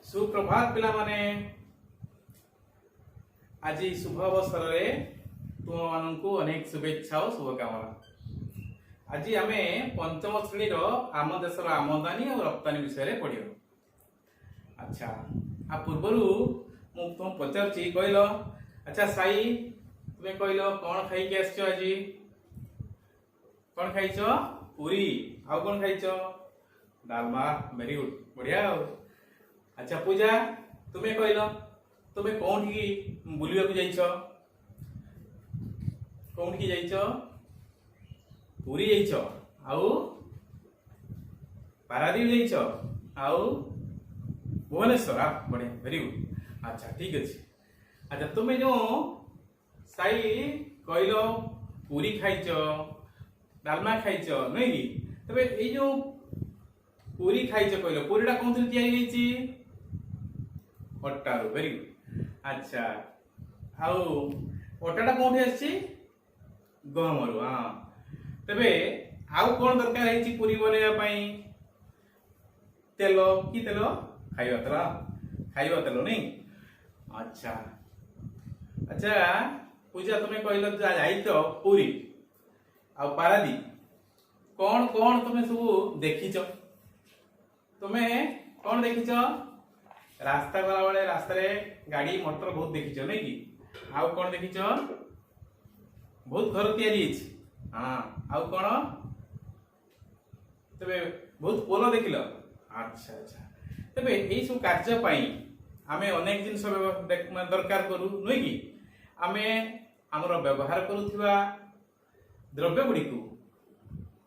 ସୁପ୍ରଭାତ ପିଲାମାନେ। ଆଜି ଶୁଭ ଅବସରରେ ତୁମମାନଙ୍କୁ ଅନେକ ଶୁଭେଚ୍ଛା ଓ ଶୁଭକାମନା। ଆଜି ଆମେ ପଞ୍ଚମ ଶ୍ରେଣୀର ଆମ ଦେଶର ଆମଦାନୀ ଆଉ ରପ୍ତାନୀ ବିଷୟରେ ପଢିବା। ଆଚ୍ଛା, ଆ ପୂର୍ବରୁ ମୁଁ ତୁମକୁ ପଚାରୁଛି, କହିଲ। ଆଚ୍ଛା ସାଇ, ତୁମେ କହିଲ, କଣ ଖାଇକି ଆସିଛ ଆଜି? କଣ ଖାଇଛ? ପୁରୀ। ଆଉ କଣ ଖାଇଛ? ଡାଲମା। ଭେରି ଗୁଡ୍, ବଢିଆ। ଆଉ ଆଚ୍ଛା ପୂଜା, ତୁମେ କହିଲ, ତୁମେ କୋଉଠିକି ବୁଲିବାକୁ ଯାଇଛ? କୋଉଠିକି ଯାଇଛ? ପୁରୀ ଯାଇଛ, ଆଉ ପାରାଦୀପ ଯାଇଛ, ଆଉ ଭୁବନେଶ୍ୱର। ବଢିଆ, ଭେରି ଗୁଡ୍। ଆଚ୍ଛା, ଠିକ ଅଛି। ଆଚ୍ଛା, ତୁମେ ଯୋଉ ସାଇ କହିଲ, ପୁରୀ ଖାଇଛ, ଡାଲମା ଖାଇଛ, ନୁହେଁ କି? ତେବେ ଏଇ ଯୋଉ ପୁରୀ ଖାଇଛ କହିଲ, ପୁରୀଟା କୋଉଥିରେ ତିଆରି ହେଇଛି? ଅଟାରୁ। Very good. ଆଚ୍ଛା, ଆଉ ଅଟାଟା କୋଉଠି ଆସିଛି? ଗହମରୁ। ହଁ, ତେବେ ଆଉ କଣ ଦରକାର ହେଇଛି ପୁରୀ ବନେଇବା ପାଇଁ? ତେଲ। କି ତେଲ? ଖାଇବା ତେଲ। ଖାଇବା ତେଲ ନାଇଁ? ଆଚ୍ଛା ଆଚ୍ଛା ପୂଜା, ତୁମେ କହିଲ, ଯାଇଛ ପୁରୀ ଆଉ ପାରାଦୀପ, କଣ କଣ ତୁମେ ସବୁ ଦେଖିଛ? ତୁମେ କଣ ଦେଖିଛ? ରାସ୍ତା ଗଲାବେଳେ ରାସ୍ତାରେ ଗାଡି ମଟର ବହୁତ ଦେଖିଛ, ନାଇଁ କି? ଆଉ କଣ ଦେଖିଛ? ବହୁତ ଘର ତିଆରି ହେଇଛି। ହଁ, ଆଉ କଣ? ତେବେ ବହୁତ ପୋଲ ଦେଖିଲ। ଆଚ୍ଛା ଆଚ୍ଛା ତେବେ ଏଇ ସବୁ କାର୍ଯ୍ୟ ପାଇଁ ଆମେ ଅନେକ ଜିନିଷ ମାନେ ଦରକାର କରୁ, ନୁହେଁ କି? ଆମେ ଆମର ବ୍ୟବହାର କରୁଥିବା ଦ୍ରବ୍ୟ ଗୁଡ଼ିକୁ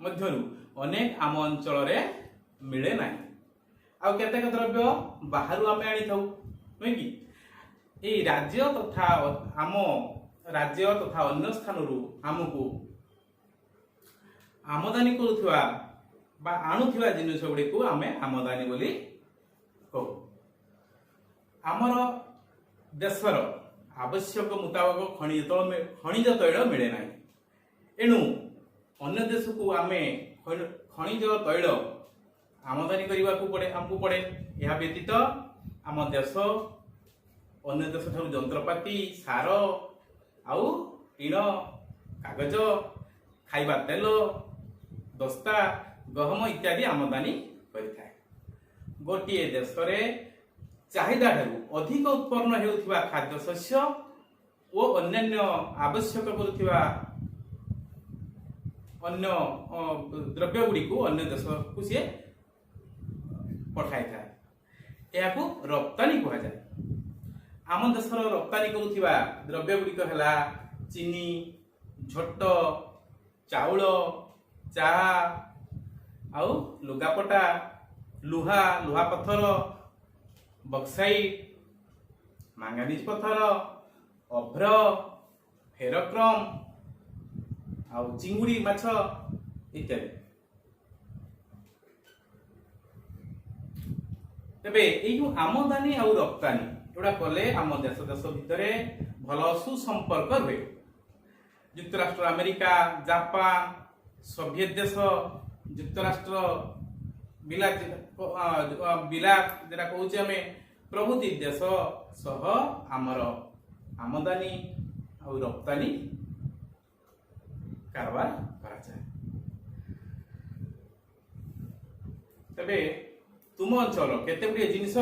ମଧ୍ୟରୁ ଅନେକ ଆମ ଅଞ୍ଚଳରେ ମିଳେ ନାହିଁ, ଆଉ କେତେକ ଦ୍ରବ୍ୟ ବାହାରୁ ଆମେ ଆଣିଥାଉ, ନୁହେଁ କି? ଏଇ ରାଜ୍ୟ ତଥା ଆମ ରାଜ୍ୟ ତଥା ଅନ୍ୟ ସ୍ଥାନରୁ ଆମକୁ ଆମଦାନୀ କରୁଥିବା ବା ଆଣୁଥିବା ଜିନିଷ ଗୁଡ଼ିକୁ ଆମେ ଆମଦାନୀ ବୋଲି କହୁ। ଆମର ଦେଶର ଆବଶ୍ୟକ ମୁତାବକ ଖଣିଜ ତୈଳ ମିଳେ ନାହିଁ। ଏଣୁ ଅନ୍ୟ ଦେଶକୁ ଆମେ ଖଣିଜ ତୈଳ ଆମଦାନୀ କରିବାକୁ ପଡେ, ଆମକୁ ପଡେ। ଏହା ବ୍ୟତୀତ ଆମ ଦେଶ ଅନ୍ୟ ଦେଶ ଠାରୁ ଯନ୍ତ୍ରପାତି, ସାର ଆଉ ଟିଣ, କାଗଜ, ଖାଇବା ତେଲ, ଦସ୍ତା, ଗହମ ଇତ୍ୟାଦି ଆମଦାନୀ କରିଥାଏ। ଗୋଟିଏ ଦେଶରେ ଚାହିଦା ଠାରୁ ଅଧିକ ଉତ୍ପନ୍ନ ହେଉଥିବା ଖାଦ୍ୟଶସ୍ୟ ଓ ଅନ୍ୟାନ୍ୟ ଆବଶ୍ୟକ କରୁଥିବା ଅନ୍ୟ ଦ୍ରବ୍ୟ ଗୁଡ଼ିକୁ ଅନ୍ୟ ଦେଶକୁ ସିଏ ପଠାଇଥାଏ। ଏହାକୁ ରପ୍ତାନୀ କୁହାଯାଏ। ଆମ ଦେଶର ରପ୍ତାନୀ କରୁଥିବା ଦ୍ରବ୍ୟ ଗୁଡ଼ିକ ହେଲା ଚିନି, ଝୋଟ, ଚାଉଳ, ଚା ଆଉ ଲୁଗାପଟା, ଲୁହା, ଲୁହା ପଥର, ବକ୍ସାଇଟ୍, ମାଙ୍ଗାନିଜ ପଥର, ଅଭ୍ର, ଫେରୋକ୍ରମ ଆଉ ଚିଙ୍ଗୁଡ଼ି ମାଛ ଇତ୍ୟାଦି। ତେବେ ଏଇ ଯୋଉ ଆମଦାନୀ ଆଉ ରପ୍ତାନୀ ଏଗୁଡ଼ା କଲେ ଆମ ଦେଶ ଦେଶ ଭିତରେ ଭଲ ସୁସମ୍ପର୍କ ରୁହେ। ଯୁକ୍ତରାଷ୍ଟ୍ର ଆମେରିକା, ଜାପାନ, ସୋଭିଏତ ଦେଶ, ଯୁକ୍ତରାଷ୍ଟ୍ର, ବିଲାତ, ବିଲାତ ଯେଟା କହୁଛେ ଆମେ, ପ୍ରଭୃତି ଦେଶ ସହ ଆମର ଆମଦାନୀ ଆଉ ରପ୍ତାନୀ କାରବାର କରାଯାଏ। ତେବେ ତୁମ ଅଞ୍ଚଳ କେତେ ଗୁଡ଼ିଏ ଜିନିଷ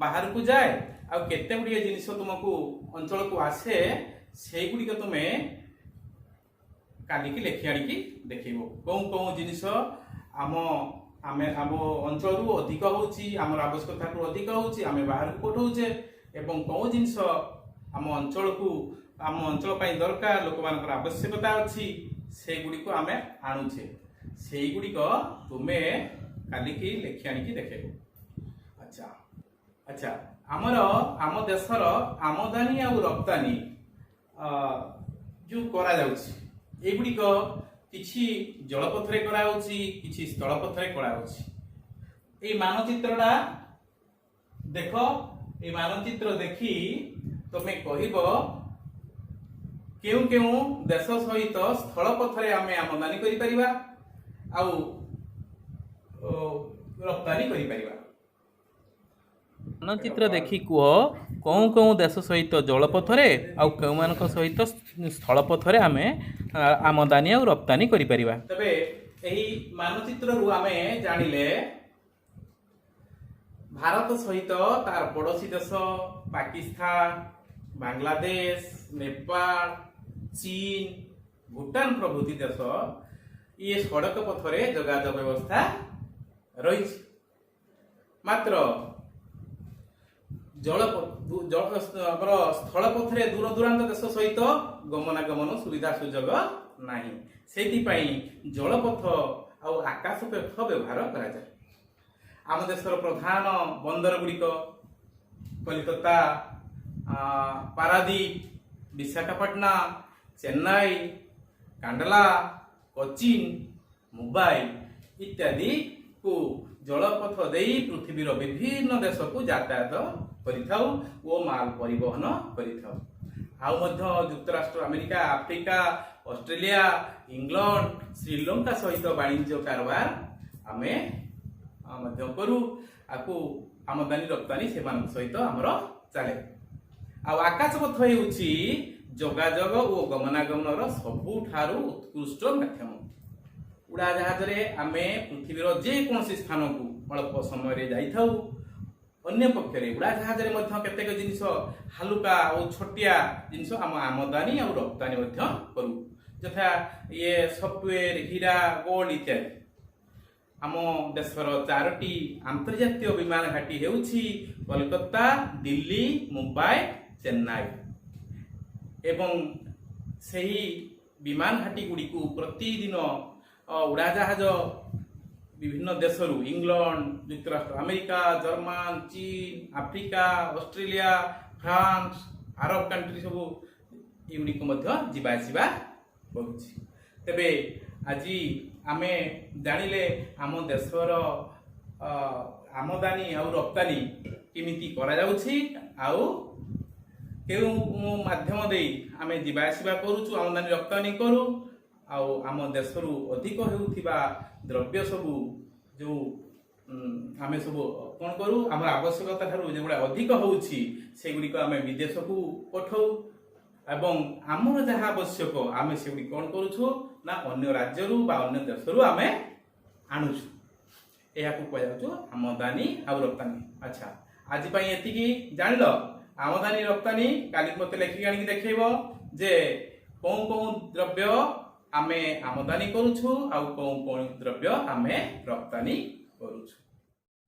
ବାହାରକୁ ଯାଏ ଆଉ କେତେ ଗୁଡ଼ିଏ ଜିନିଷ ତୁମକୁ ଅଞ୍ଚଳକୁ ଆସେ, ସେଇଗୁଡ଼ିକ ତୁମେ କାଲିକି ଲେଖି ଆଣିକି ଦେଖେଇବ। କେଉଁ କେଉଁ ଜିନିଷ ଆମ ଅଞ୍ଚଳରୁ ଅଧିକ ହଉଛି, ଆମର ଆବଶ୍ୟକତାଠୁ ଅଧିକ ହଉଛି, ଆମେ ବାହାରକୁ ପଠଉଛେ, ଏବଂ କେଉଁ ଜିନିଷ ଆମ ଅଞ୍ଚଳକୁ, ଆମ ଅଞ୍ଚଳ ପାଇଁ ଦରକାର, ଲୋକମାନଙ୍କର ଆବଶ୍ୟକତା ଅଛି, ସେଇଗୁଡ଼ିକୁ ଆମେ ଆଣୁଛେ, ସେଇଗୁଡ଼ିକ ତୁମେ କାଲିକି ଲେଖି ଆଣିକି ଦେଖେଇବ। ଆଚ୍ଛା ଆଚ୍ଛା ଆମର ଆମ ଦେଶର ଆମଦାନୀ ଆଉ ରପ୍ତାନୀ ଯୋଉ କରାଯାଉଛି, ଏଗୁଡ଼ିକ କିଛି ଜଳପଥରେ କରାଯାଉଛି, କିଛି ସ୍ଥଳପଥରେ କରାଯାଉଛି। ଏଇ ମାନଚିତ୍ରଟା ଦେଖ। ଏଇ ମାନଚିତ୍ର ଦେଖି ତମେ କହିବ, କେଉଁ କେଉଁ ଦେଶ ସହିତ ସ୍ଥଳପଥରେ ଆମେ ଆମଦାନୀ କରିପାରିବା ଆଉ ରପ୍ତାନୀ କରିପାରିବା। ମାନଚିତ୍ର ଦେଖି କୁହ, କେଉଁ କେଉଁ ଦେଶ ସହିତ ଜଳପଥରେ ଆଉ କେଉଁମାନଙ୍କ ସହିତ ସ୍ଥଳପଥରେ ଆମେ ଆମଦାନୀ ଆଉ ରପ୍ତାନି କରିପାରିବା? ତେବେ ଏହି ମାନଚିତ୍ରରୁ ଆମେ ଜାଣିଲେ, ଭାରତ ସହିତ ତାର ପଡ଼ୋଶୀ ଦେଶ ପାକିସ୍ତାନ, ବାଂଲାଦେଶ, ନେପାଳ, ଚୀନ, ଭୁଟାନ ପ୍ରଭୃତି ଦେଶ ଇଏ ସଡ଼କ ପଥରେ ଯୋଗାଯୋଗ ବ୍ୟବସ୍ଥା ରହିଛି। ମାତ୍ର ଜଳ ଜଳ ଆମର ସ୍ଥଳପଥରେ ଦୂର ଦୂରାନ୍ତ ଦେଶ ସହିତ ଗମନାଗମନ ସୁବିଧା ସୁଯୋଗ ନାହିଁ। ସେଇଥିପାଇଁ ଜଳପଥ ଆଉ ଆକାଶ ପଥ ବ୍ୟବହାର କରାଯାଏ। ଆମ ଦେଶର ପ୍ରଧାନ ବନ୍ଦର ଗୁଡ଼ିକ କଲିକତା, ପାରାଦୀପ, ବିଶାଖାପାଟଣା, ଚେନ୍ନାଇ, କାଣ୍ଡଲା, କୋଚିନ୍, ମୁମ୍ବାଇ ଇତ୍ୟାଦିକୁ ଜଳପଥ ଦେଇ ପୃଥିବୀର ବିଭିନ୍ନ ଦେଶକୁ ଯାତାୟାତ କରିଥାଉ ଓ ମାଲ ପରିବହନ କରିଥାଉ। ଆଉ ମଧ୍ୟ ଯୁକ୍ତରାଷ୍ଟ୍ର America, Africa, Australia, England, Sri Lanka ସହିତ ବାଣିଜ୍ୟ କାରବାର ଆମେ ମଧ୍ୟ କରୁ। ଆକୁ ଆମଦାନୀ ରପ୍ତାନି ସେମାନଙ୍କ ସହିତ ଆମର ଚାଲେ। ଆଉ ଆକାଶପଥ ହେଉଛି ଯୋଗାଯୋଗ ଓ ଗମନାଗମନର ସବୁଠାରୁ ଉତ୍କୃଷ୍ଟ ମାଧ୍ୟମ। ଉଡ଼ାଜାହାଜରେ ଆମେ ପୃଥିବୀର ଯେକୌଣସି ସ୍ଥାନକୁ ଅଳ୍ପ ସମୟରେ ଯାଇଥାଉ। ଅନ୍ୟ ପକ୍ଷରେ ଉଡ଼ାଜାହାଜରେ ମଧ୍ୟ କେତେକ ଜିନିଷ, ହାଲୁକା ଓ ଛୋଟିଆ ଜିନିଷ ଆମ ଆମଦାନୀ ଆଉ ରପ୍ତାନି ମଧ୍ୟ କରୁ, ଯଥା ଇଏ ସଫ୍ଟୱେର, ହୀରା, ଗୋଲ୍ଡ ଇତ୍ୟାଦି। ଆମ ଦେଶର ଚାରୋଟି ଆନ୍ତର୍ଜାତୀୟ ବିମାନ ଘାଟି ହେଉଛି କୋଲକାତା, ଦିଲ୍ଲୀ, ମୁମ୍ବାଇ, ଚେନ୍ନାଇ ଏବଂ ସେହି ବିମାନ ଘାଟି ଗୁଡ଼ିକୁ ପ୍ରତିଦିନ ଉଡ଼ାଜାହାଜ ବିଭିନ୍ନ ଦେଶରୁ ଇଂଲଣ୍ଡ, ଯୁକ୍ତରାଷ୍ଟ୍ର ଆମେରିକା, ଜର୍ମାନ, ଚୀନ, ଆଫ୍ରିକା, ଅଷ୍ଟ୍ରେଲିଆ, ଫ୍ରାନ୍ସ, ଆରବ କଣ୍ଟ୍ରି ସବୁ ଏଗୁଡ଼ିକୁ ମଧ୍ୟ ଯିବା ଆସିବା କରୁଛି। ତେବେ ଆଜି ଆମେ ଜାଣିଲେ ଆମ ଦେଶର ଆମଦାନୀ ଆଉ ରପ୍ତାନି କେମିତି କରାଯାଉଛି ଆଉ କେଉଁ ମାଧ୍ୟମ ଦେଇ ଆମେ ଯିବା ଆସିବା କରୁଛୁ, ଆମଦାନୀ ରପ୍ତାନି କରୁ। ଆଉ ଆମ ଦେଶରୁ ଅଧିକ ହେଉଥିବା ଦ୍ରବ୍ୟ ସବୁ ଯେଉଁ ଆମେ ସବୁ କ'ଣ କରୁ, ଆମର ଆବଶ୍ୟକତା ଠାରୁ ଯେଉଁଗୁଡ଼ା ଅଧିକ ହେଉଛି, ସେଗୁଡ଼ିକ ଆମେ ବିଦେଶକୁ ପଠାଉ ଏବଂ ଆମର ଯାହା ଆବଶ୍ୟକ, ଆମେ ସେଗୁଡ଼ିକ କ'ଣ କରୁଛୁ ନା ଅନ୍ୟ ରାଜ୍ୟରୁ ବା ଅନ୍ୟ ଦେଶରୁ ଆମେ ଆଣୁଛୁ। ଏହାକୁ କୁହାଯାଉଛି ଆମଦାନୀ ଆଉ ରପ୍ତାନି। ଆଚ୍ଛା, ଆଜି ପାଇଁ ଏତିକି ଜାଣିଲ ଆମଦାନୀ ରପ୍ତାନି। କାଲି ମୋତେ ଲେଖିକି ଆଣିକି ଦେଖେଇବ ଯେ କେଉଁ କେଉଁ ଦ୍ରବ୍ୟ ଆମେ ଆମଦାନୀ କରୁଛୁ ଆଉ କେଉଁ କେଉଁ ଦ୍ରବ୍ୟ ଆମେ ରପ୍ତାନି କରୁଛୁ।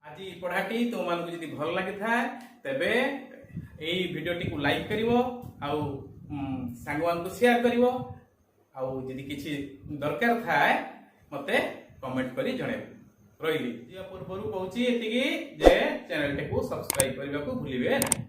ଆଜି ପଢ଼ାଟି ତୁମମାନଙ୍କୁ ଯଦି ଭଲ ଲାଗିଥାଏ, ତେବେ ଏଇ ଭିଡ଼ିଓଟିକୁ ଲାଇକ୍ କରିବ ଆଉ ସାଙ୍ଗମାନଙ୍କୁ ସେୟାର କରିବ। ଆଉ ଯଦି କିଛି ଦରକାର ଥାଏ, ମୋତେ କମେଣ୍ଟ କରି ଜଣାଇବ। ରହିଲି। ଯିବା ପୂର୍ବରୁ କହୁଛି ଏତିକି ଯେ ଚ୍ୟାନେଲଟିକୁ ସବସ୍କ୍ରାଇବ କରିବାକୁ ଭୁଲିବେ ନାହିଁ।